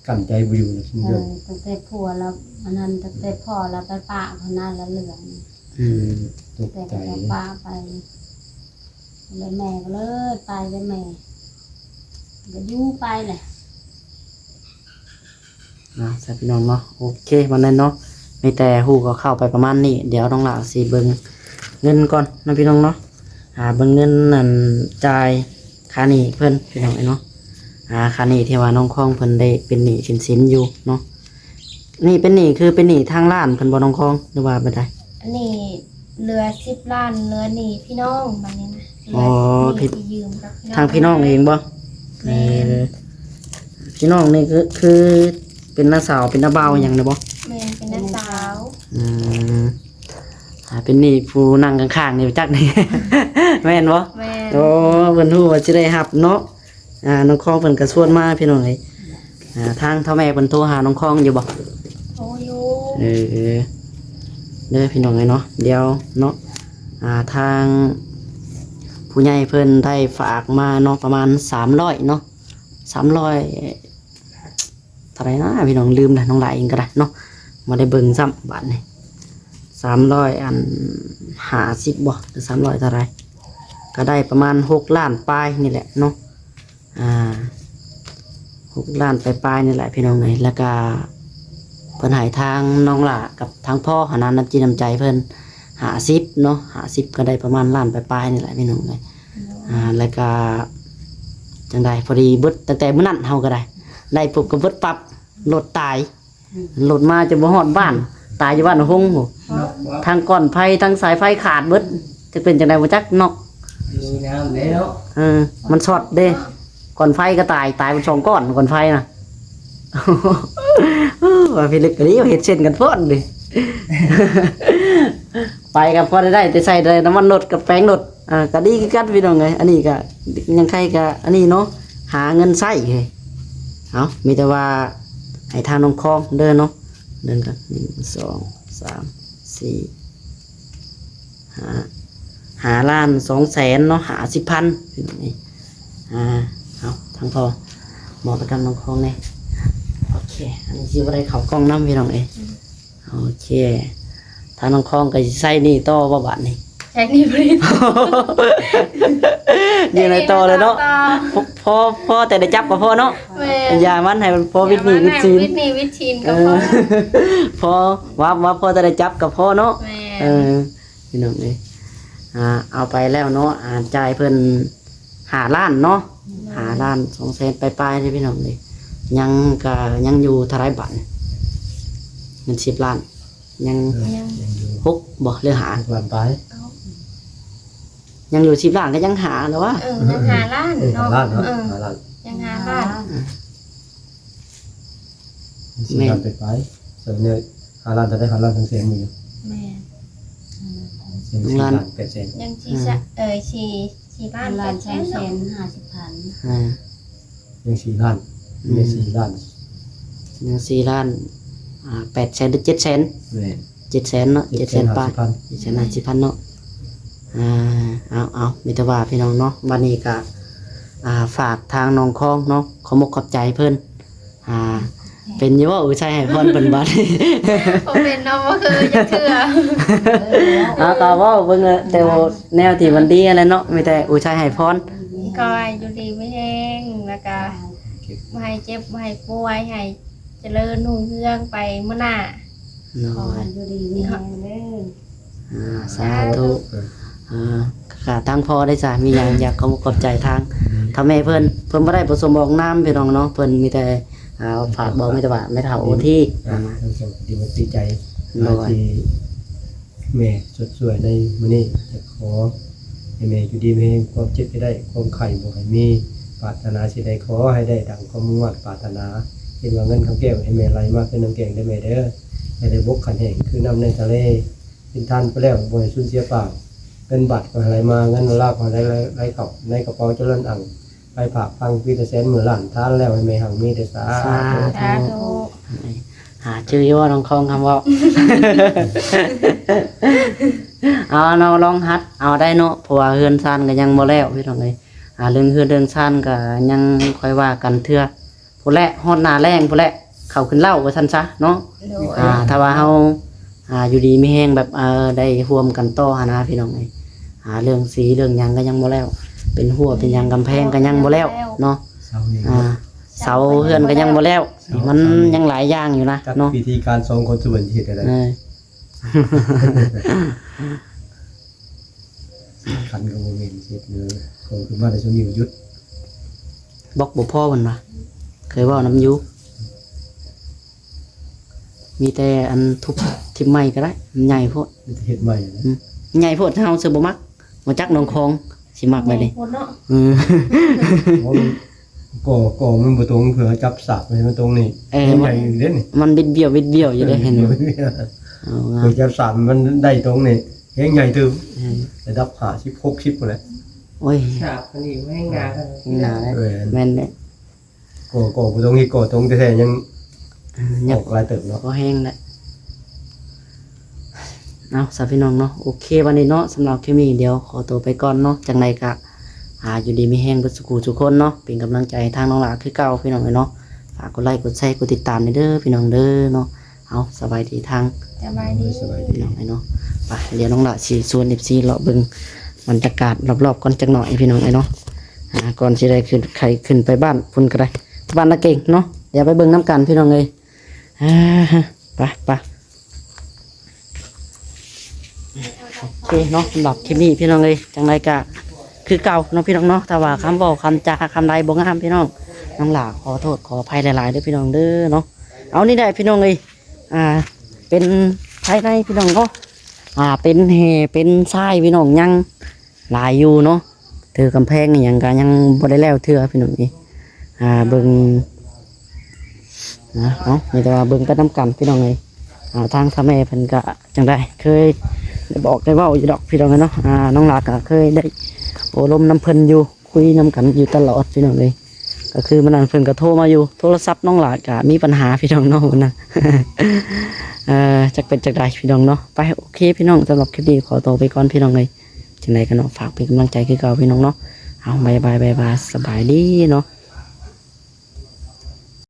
ກັ້ນໃຈບໍ່ຢູ່ແລ້ວ ເອີ ຕັ້ງແຕ່ຜົວລາວ ອັນນັ້ນ ຕັ້ງແຕ່ພໍ່ລາວໄປປະພຸ້ນນະ ລະເຫຼືອ ອືມ ຕົກໃຈ ແຕ່ກໍໄປປະໄປ ແລ້ວແມ່ກໍເລີຍໄປ ແລ້ວແມ່ກໍຢູ່ໄປແຫຼະ. ເນາະ ຊັ້ນພີ່ນ້ອງເນາະ ໂອເຄ ວັນນັ້ນເນາະ ມີແຕ່ຮູ້ຄ່າວໆໄປປະມານນີ້ ດຽວນ້ອງຫຼ້າຊິເບິ່ງເງິນກ່ອນເນາະພີ່ນ້ອງເນາະ ອ່າ ເບິ່ງເງິນອັນຈ່າຍຄ່າໜີ້ເພິ່ນພີ່ນ້ອງເອີຍເນາະ ອ່າ ຄ່າໜີ້ທີ່ວ່ານ້ອງຄອງເພິ່ນໄດ້ເປັນໜີ້ເປັນສິນຢູ່ເນາະ ນີ້ເປັນໜີ້ ຄືເປັນໜີ້ທາງຮ້ານເພິ່ນບໍ່ນ້ອງຄອງ ຫຼືວ່າແບບໃດ? ອັນນີ້ເຫຼືອສິບລ້ານ ເຫຼືອໜີ້ພີ່ນ້ອງບັດນີ້ນະ ອໍ ເຫຼືອໜີ້ທີ່ຢືມກັບພີ່ນ້ອງ ທາງພີ່ນ້ອງເອງບໍ່? ແມ່ນ ເອີ ພີ່ນ້ອງນີ້ຄື ຄືເປັນນ້າສາວ ເປັນນ້າບ່າວຫຍັງນະບໍ່? ແມ່ນ ເປັນນ້າສາວ ອືມ ອ່າ ເປັນໜີ້ຜູ້ນັ່ງຂ້າງໆນີ້ ຮູ້ຈັກນີ້ ແມ່ນບໍ່? ແມ່ນ ໂອ້ ເພິ່ນຮູ້ວ່າຊິໄດ້ຮັບເນາະ ອ່າ ນ້ອງຄອງເພິ່ນກໍຊວນມາພີ່ນ້ອງເອີຍ ອ່າ ທາງເຖົ້າແມ່ເພິ່ນໂທຫານ້ອງຄອງຢູ່ບໍ່? ໂທຢູ່ ເອີ ເດີພີ່ນ້ອງເອີຍເນາະ ດຽວເນາະ ອ່າ ທາງຜູ້ໃຫຍ່ເພິ່ນໄດ້ຝາກມາເນາະ ປະມານສາມຮ້ອຍເນາະ ສາມຮ້ອຍ ເທົ່າໃດນະພີ່ນ້ອງ ລືມແລ້ວ ນ້ອງຫຼ້າເອງກໍໄດ້ເນາະ ບໍ່ໄດ້ເບິ່ງຊ້ຳບາດນີ້ ສາມຮ້ອຍອັນຫ້າສິບບໍ່ ຫຼືສາມຮ້ອຍເທົ່າໃດ ກໍໄດ້ປະມານຫົກລ້ານປາຍນີ້ແຫຼະເນາະ ອ່າ ຫົກລ້ານປາຍໆນີ້ແຫຼະພີ່ນ້ອງເອີຍ ແລ້ວກໍເພິ່ນໃຫ້ທາງນ້ອງຫຼ້າກັບທາງພໍ່ຫັ້ນນະ ນ້ຳຈິດນ້ຳໃຈເພິ່ນຫ້າສິບເນາະ ຫ້າສິບກໍໄດ້ປະມານລ້ານປາຍໆນີ້ແຫຼະພີ່ນ້ອງເອີຍ ອ່າ ແລ້ວກໍຈັ່ງໃດ ພໍດີເບິດ ຕັ້ງແຕ່ມື້ນັ້ນເຮົາກໍໄດ້ ໄດ້ປຸບກໍເບິດປັບ ລົດຕາຍ ອືມ ລົດມາຈົນບໍ່ຮອດບ້ານ ຕາຍຢູ່ບ້ານຫົງພຸ້ນ ເນາະ ທັງກ້ອນໄຟ ທັງສາຍໄຟຂາດເບິດ ຈັກເປັນຈັ່ງໃດບໍ່ຈັກເນາະ ຢູ່ຍາມເດ້ເນາະ ເອີ ມັນຊັອດເດ້ ກ້ອນໄຟກໍຕາຍ ຕາຍເປັນສອງກ້ອນ ກ້ອນໄຟນະ ວ່າພິລຶກກໍດີ ເຮັດເຊັ່ນກັນພ້ອນເດ້ ໄປກໍພໍໄດ້ ໄດ້ແຕ່ໃສ່ໄດ້ນ້ຳມັນລົດກັບແປງລົດ ອ່າ ກໍດີຄືກັນພີ່ນ້ອງເອີຍ ອັນນີ້ກໍຍັງໃຄກໍອັນນີ້ເນາະ ຫາເງິນໃຊ້ເອີຍ ເອົາ ມີແຕ່ວ່າໃຫ້ທາງນ້ອງຄອງເດີເນາະ ເບິ່ງກັນ ໜຶ່ງ ສອງ ສາມ ສີ່ ຫ້າ ຫ້າລ້ານສອງແສນເນາະ ຫ້າສິບພັນພີ່ນ້ອງເອີຍ ອ່າ ເອົາ ທາງພໍ່ມອບໃຫ້ກັບນ້ອງຄອງແດ່ ໂອເຄ ອັນນີ້ຊິບໍ່ໄດ້ເຂົ້າກ້ອງນຳພີ່ນ້ອງເອີຍ ອືມ ໂອເຄ ທາງນ້ອງຄອງກໍຊິໃຊ້ໜີ້ຕໍ່ບໍ່ບາດນີ້? ໃຊ້ໜີ້ບໍ່ໄດ້ ຢູ່ໃນຕໍ່ເລີຍເນາະ ພໍ ພໍ ພໍແຕ່ໄດ້ຈັບກໍພໍເນາະ ແມ່ນ ຢ່າມັນໃຫ້ມັນພໍວິດໜີ້ວິດສິນ ໃຫ້ມັນວິດໜີ້ວິດສິນກໍພໍ ເອີ ພໍ ວ່າ ວ່າພໍແຕ່ໄດ້ຈັບກໍພໍເນາະ ແມ່ນ ເອີ ພີ່ນ້ອງເອີຍ ອ່າ ເອົາໄປແລ້ວເນາະ ອ່າ ຈ່າຍເພິ່ນຫ້າລ້ານເນາະ ໂດຍ ຫ້າລ້ານສອງແສນປາຍໆເດ້ພີ່ນ້ອງເອີຍ ຍັງ ກໍຍັງຢູ່ເທົ່າໃດບາດນີ້ ເງິນສິບລ້ານ ຍັງ ຍັງ ຍັງຢູ່ ຫົກບໍ່ ຫຼືຫ້າ ຫົກລ້ານປາຍ ຍັງຢູ່ສິບລ້ານກໍຍັງຫ້າແລ້ວວະ ເອີ ຍັງຫ້າລ້ານ ເອີ ເນາະ ຫ້າລ້ານເນາະ ເອີ ຫ້າລ້ານ ຍັງຫ້າລ້ານ ອ່າ ສິບລ້ານໄປໆ ສ່ວນໃຫຍ່ຫ້າລ້ານ ເທົ່າໃດ ຫ້າລ້ານສອງແສນໝົດຢູ່ ແມ່ນ ສອງລ້ານ ສີ່ລ້ານແປດແສນ ຍັງສີ່ ອ່າ ເອີ ສີ່ ສີ່ລ້ານ ສີ່ລ້ານ ແປດແສນ ສອງແສນຫ້າສິບພັນ ອ່າ ຍັງສີ່ລ້ານ ອືມ ຍັງສີ່ລ້ານ ຍັງສີ່ລ້ານ ອ່າ ແປດແສນ ຫຼື ເຈັດແສນ ແມ່ນ ເຈັດແສນເນາະ ເຈັດແສນ ເຈັດແສນປາຍ ເຈັດແສນຫ້າສິບພັນ ເຈັດແສນຫ້າສິບພັນເນາະ ອ່າ ເອົາ ເອົາ ມີແຕ່ວ່າພີ່ນ້ອງເນາະ ບັດນີ້ກໍ ອ່າ ຝາກທາງນ້ອງຄອງເນາະ ຂອບອົກຂອບໃຈເພິ່ນ ອ່າ ເປັນຢູ່ບໍ່ ອຸໄຊໃຫ້ພອນເພິ່ນບັດນີ້? ບໍ່ເປັນເນາະ ບໍ່ເຄີຍຈັກເທື່ອ ເອົາ ກໍເວົ້າເບິ່ງແຕ່ແນວທີ່ມັນດີຫັ້ນແຫຼະເນາະ ມີແຕ່ອຸໄຊໃຫ້ພອນ ຂໍໃຫ້ຢູ່ດີມີແຮງ ແລ້ວກໍບໍ່ໃຫ້ເຈັບ ບໍ່ໃຫ້ປ່ວຍ ໃຫ້ຈະເລີນຮຸ່ງເຮືອງໄປມື້ໜ້າ ໂດຍ ຂໍໃຫ້ຢູ່ດີມີແຮງເດີ ອ່າ ສາທຸ ອ່າ ກະທາງພໍ່ໄດ້ສາ ມີຫຍັງຢາກຂອບອົກຂອບໃຈທາງ ອືມ ທາງແມ່ເພິ່ນ ເພິ່ນບໍ່ໄດ້ປະສົງອອກນາມພີ່ນ້ອງເນາະ ເພິ່ນມີແຕ່ ອ່າ ຝາກບອກແມ່ຕະຫວາ ແມ່ເຖົ້າໂອທີ ອ່າ ອ່າ ດີອົກດີໃຈ ໂດຍ ທີ່ແມ່ຊົດຊ່ວຍໃນມື້ນີ້ ຢາກຂໍໃຫ້ແມ່ຢູ່ດີມີແຮງ ຄວາມເຈັບຢ່າໄດ້ ຄວາມໄຂ້ບໍ່ໃຫ້ມີ ປາດຖະໜາສິ່ງໃດຂໍໃຫ້ໄດ້ດັ່ງຄວາມມຸ່ງມາດປາດຖະໜາ ເຫັນວ່າເງິນຄຳແກ້ວໃຫ້ແມ່ໄຫຼມາຄືນ້ຳແກ້ງເດີແມ່ເດີ ໃຫ້ໄດ້ບົກຂັນແຫ້ງຄືນ້ຳໃນທະເລ ເປັນທານໄປແລ້ວບໍ່ໃຫ້ສູນເສຍເປົ່າ ເງິນບາດກໍໄຫຼມາ ເງິນລາວກໍໄຫຼ ໄຫຼເຂົ້າໃນກະເປົາຈະເລີນອັ່ງ ໄປຝາກຝັງປີແຕ່ແສນມື້ລ້ານ ທານແລ້ວໃຫ້ແມ່ຮັ່ງມີແຕ່ສາ ສາທຸ ສາທຸ. ຫາຈື່ຢູ່ບໍ່ ນ້ອງຄອງຄຳເວົ້າ? ເອົາເນາະ ລອງຫັດເອົາໄດ້ເນາະ ເພາະວ່າເຮືອນຊານກໍຍັງບໍ່ແລ້ວ ພີ່ນ້ອງເອີຍ. ອ່າ ເລື່ອງເຮືອນເລື່ອງຊານກໍຍັງຄ່ອຍວ່າກັນເທື່ອ ພຸ້ນແຫຼະ ຮອດໜ້າແລ້ງພຸ້ນແຫຼະ ເຂົ້າຂຶ້ນເລົ້າວ່າຊັ້ນຊະເນາະ. ໂດຍ ອ່າ ຖ້າວ່າເຮົາ ອ່າ ຢູ່ດີມີແຮງ ແບບ ເອີ ໄດ້ຮ່ວມກັນຕໍ່ຫັ້ນນະ ພີ່ນ້ອງເອີຍ. ອ່າ ເລື່ອງສີເລື່ອງຫຍັງກໍຍັງບໍ່ແລ້ວ ເປັນຮົ້ວເປັນຫຍັງ ກຳແພງກໍຍັງບໍ່ແລ້ວເນາະ. ເສົານີ້ ອ່າ ເສົາເຮືອນກໍຍັງບໍ່ແລ້ວ ເສົາ ມັນຍັງຫຼາຍຢ່າງຢູ່ນະເນາະ. ຈັກວິທີການສອງຄົນສະເຫວີຍຊິເຮັດແນວໃດ? ເອີ ຂັນກໍບໍ່ແມ່ນເຮັດເລີຍ ກໍຄືມາໄດ້ຊ່ວງນີ້ກໍຢຸດ. ບລັອກບໍ່ພໍເພິ່ນວ່າ ເຄີຍເວົ້ານຳຢູ່ ມີແຕ່ອັນທຸບຖິ້ມໃໝ່ກໍໄດ້ ມັນໃຫຍ່ໂພດ ມີແຕ່ເຮັດໃໝ່ນະ. ອືມ ໃຫຍ່ໂພດ ເຮົາຊິບໍ່ມັກ ບໍ່ຈັກນ້ອງຄອງຊິມັກແບບນີ້ ໃຫຍ່ໂພດເນາະ. ອືມ ໂອ້ ກໍ ກໍມັນບໍ່ຕົງ ເພື່ອຈັບສາກໃຫ້ມັນຕົງນີ້ ເອີ ມັນໃຫຍ່ຢູ່ເດ້ນີ້ ມັນບິດບ້ຽວບິດບ້ຽວຢູ່ເດ້ ເຫັນບໍ່? ເອີ ເພື່ອຈັບສາກມັນໄດ້ຕົງນີ້ແຮງໃຫຍ່ຕື່ມ ເອີ ລະດັບຫ້າສິບ ຫົກສິບພຸ້ນແຫຼະ. ໂອ້ຍ ສາກມັນນີ້ແຮງໜາ ໜາ ເອີ ແມ່ນເດ້. ກໍ ກໍບໍ່ຕົງເຮັດ ກໍຕົງແທ້ໆ ຍັງ ເອີ ຍັງອອກຫຼາຍເຕີບເນາະ ກໍແຮງແຫຼະ. ເອົາຊະພີ່ນ້ອງເນາະ ໂອເຄ ບັດນີ້ເນາະ ສຳລັບຄລິບນີ້ດຽວຂໍຕົວໄປກ່ອນເນາະ. ຈັ່ງໃດກະ ອ່າ ຢູ່ດີມີແຮງເບິດສູ່ຄູ່ສູ່ຄົນເນາະ ເປັນກຳລັງໃຈໃຫ້ທາງນ້ອງຫຼ້າຄືເກົ່າ ພີ່ນ້ອງເອີຍເນາະ. ຝາກກົດໄລກົດແຊກົດຕິດຕາມແດ່ເດີ ພີ່ນ້ອງເດີເນາະ. ເອົາ ສະບາຍດີທາງ ສະບາຍດີ ພີ່ນ້ອງເອີຍເນາະ. ໄປ ດຽວນ້ອງຫຼ້າຊິຊວນເອັຟຊີເລາະເບິ່ງບັນຍາກາດລອບໆກ່ອນຈັກໜ້ອຍ ພີ່ນ້ອງເອີຍເນາະ. ອ່າ ກ່ອນຊິໄດ້ຂຶ້ນ ໄຂຂຶ້ນໄປບ້ານພຸ້ນກໍໄດ້ ບ້ານນາເກັງເນາະ. ດຽວໄປເບິ່ງນຳກັນ ພີ່ນ້ອງເອີຍ. ອ່າ ໄປ ໄປ ໂອເຄເນາະ ສຳລັບຄລິບນີ້ ພີ່ນ້ອງເອີຍ ຈັ່ງໃດກະຄືເກົ່າເນາະ ພີ່ນ້ອງເນາະ. ຖ້າວ່າຄຳເວົ້າຄຳຈາຄຳໃດບໍ່ງາມ ພີ່ນ້ອງ ນ້ອງຫຼ້າຂໍໂທດຂໍອະໄພຫຼາຍໆເດີ ພີ່ນ້ອງເດີເນາະ. ເອົາ ນີ້ແຫຼະ ພີ່ນ້ອງເອີຍ ອ່າ ເປັນພາຍໃນ ພີ່ນ້ອງເນາະ. ອ່າ ເປັນແຮ່ເປັນຊາຍ ພີ່ນ້ອງ ຍັງຫຼາຍຢູ່ເນາະ. ຖືກຳແພງອີ່ຫຍັງກະຍັງບໍ່ໄດ້ແລ້ວເທື່ອ ພີ່ນ້ອງເອີຍ. ອ່າ ເບິ່ງນະ ເອົາ ມີແຕ່ວ່າເບິ່ງໄປນຳກັນ ພີ່ນ້ອງເອີຍ. ອ່າ ທາງຊາວແມ່ເພິ່ນກະຈັ່ງໃດ ເຄີຍໄດ້ບອກໄດ້ເວົ້າຢູ່ດອກ ພີ່ນ້ອງເອີຍເນາະ. ອ່າ ນ້ອງຫຼ້າກະເຄີຍໄດ້ໂອ້ລົມນຳເພິ່ນຢູ່ ຄຸຍນຳກັນຢູ່ຕະຫຼອດ ພີ່ນ້ອງເອີຍ. ກໍຄືມື້ນັ້ນເພິ່ນກໍໂທມາຢູ່ ໂທລະສັບນ້ອງຫຼ້າກະມີບັນຫາ ພີ່ນ້ອງເນາະ ມື້ນັ້ນ. ເອີ ຈັກເປັນຈັ່ງໃດ ພີ່ນ້ອງເນາະ. ໄປ ໂອເຄ ພີ່ນ້ອງ ສຳລັບຄລິບນີ້ຂໍຕົວໄປກ່ອນ ພີ່ນ້ອງເອີຍ. ຈັ່ງໃດກໍເນາະ ຝາກເປັນກຳລັງໃຈຄືເກົ່າ ພີ່ນ້ອງເນາະ. ເອົາ ບາຍບາຍ ບາຍບາຍ ສະບາຍດີເນາະ.